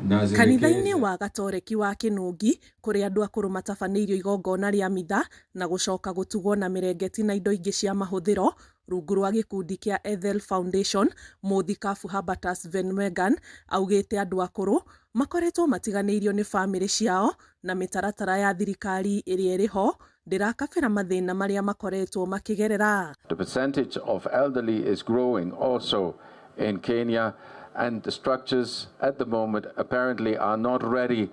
Kanitha-inĩ wa Gatoreki wa Kĩnũngi kũrĩa andũ akũrũ matabanĩirio igongona rĩa mitha na gũcoka gũtugwo na mĩrengeti na indo ingĩ cia mahũthĩro rungu rwa gĩkundi kĩa Ethel Foundation, Mũthikabu Herbertus Venmegan augĩte andũ akũrũ makoretwo matiganĩirio nĩ bamĩrĩ ciao na mĩtaratara ya thirikari ĩrĩa ĩrĩ ho ndĩrakabĩra mathĩna marĩa makoretwo makĩgerera. The percentage of elderly is growing also in Kenya, and the structures at the moment apparently are not ready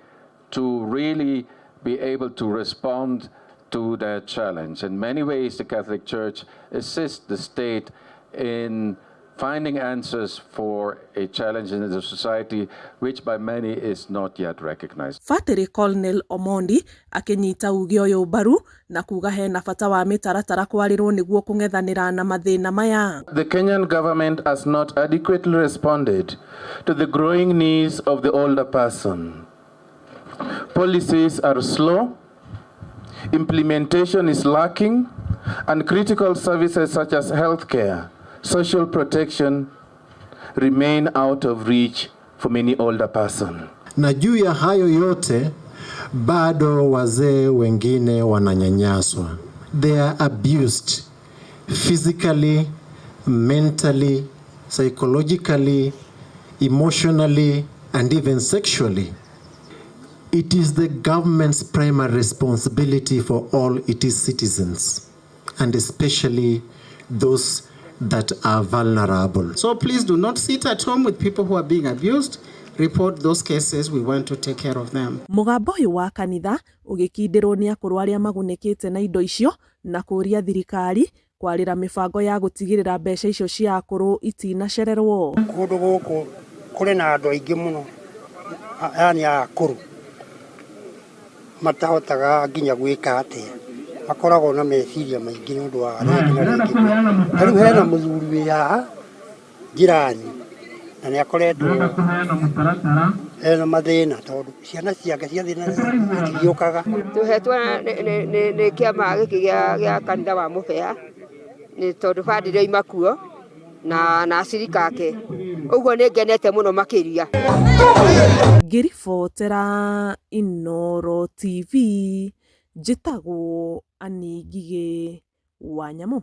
to really be able to respond to that challenge. In many ways, the Catholic Church assists the state in finding answers for a challenge in the society which by many is not yet recognized. Batĩrĩ Colonel Omondi akĩnyita uge ũyũ mbaru na kuga hena bata wa mĩtaratara kwarĩrwo nĩguo kũng'ethanĩra na mathĩna maya. The Kenyan government has not adequately responded to the growing needs of the older person. Policies are slow, implementation is lacking, and critical services such as healthcare, social protection remain out of reach for many older persons. Na juu ya hayo yote bado wazee wengine wananyanyaswa. They are abused physically, mentally, psychologically, emotionally and even sexually. It is the government's primary responsibility for all its citizens and especially those that are vulnerable. So please do not sit at home with people who are being abused. Report those cases. We want to take care of them. Mũgambo ũyũ wa kanitha ũgĩkindĩrwo nĩ akũrũ arĩa magunĩkĩte na indo icio na kũũria thirikari kwarĩra mĩbango ya gũtigĩrĩra mbeca icio cia akũrũ itinacererwo. Kũndũ gũkũ kũrĩ na andũ aingĩ mũno, yani akũrũ matahotaga nginya gwĩka atĩa, makoragwo na meciria maingĩ nĩ ũndũ wa rĩngĩ na rĩngĩ. Ta rĩu hena mũthuri wĩ haha njirani na nĩ akoretwo ena mathĩna tondũ ciana ciake ciathiĩ na itigĩũkaga. Tũhetwo nĩ kĩama gĩkĩ gĩa kanitha wa Mũbea nĩ tondũ bandĩrĩ oima kuo na acirika ake, ũguo nĩ ngenete mũno makĩria. Ngĩribotera Inooro TV, njĩtagwo Annie Ngigĩ wa Nyamũ.